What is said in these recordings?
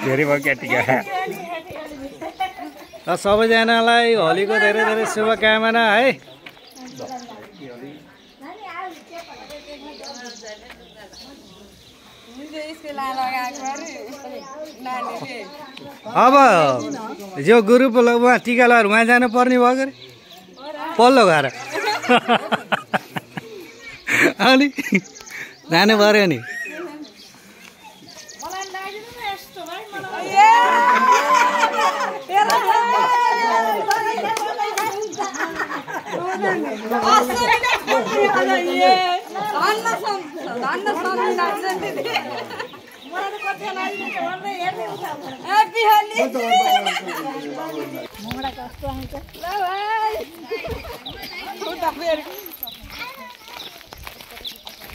धेरै भयो क्या टिका र सबैजनालाई होलीको धेरै धेरै शुभकामना है। अब जो गुरुमा टिका लगाएर उहाँ जानु पर्ने भयो कि पल्लो घर अनि जानु पर्यो नि।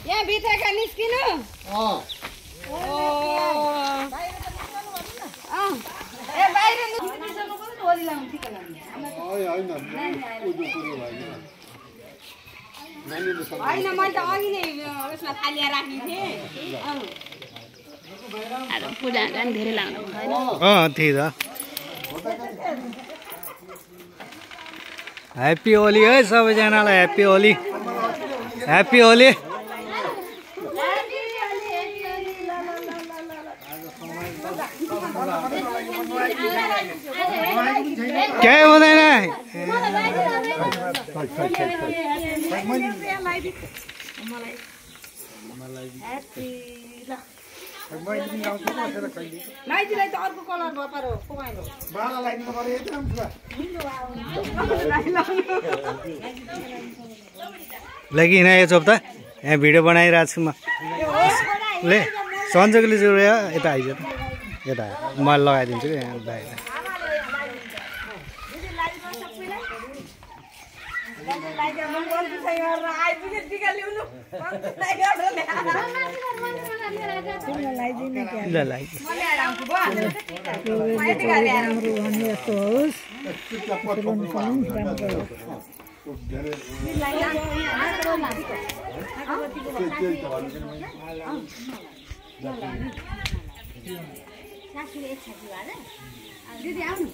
यहाँ भित्रका निस्किनु होइन मैले त अघि नै उसमा थालिया राखेको थिएँ। पूजा पनि धेरै लाग्नु त्यही त। ह्याप्पी होली है सबैजनालाई, ह्याप्पी होली, ह्याप्पी होली। केही हुँदैन। लाइजीलाई त अर्को कलर भयो पर लगी हिँड यो चोप त यहाँ भिडियो बनाइरहेको छु म। ले सन्जोगले जोड्यो यता आइज त यता म लगाइदिन्छु कि यहाँ बाहिर। दिदी आउनु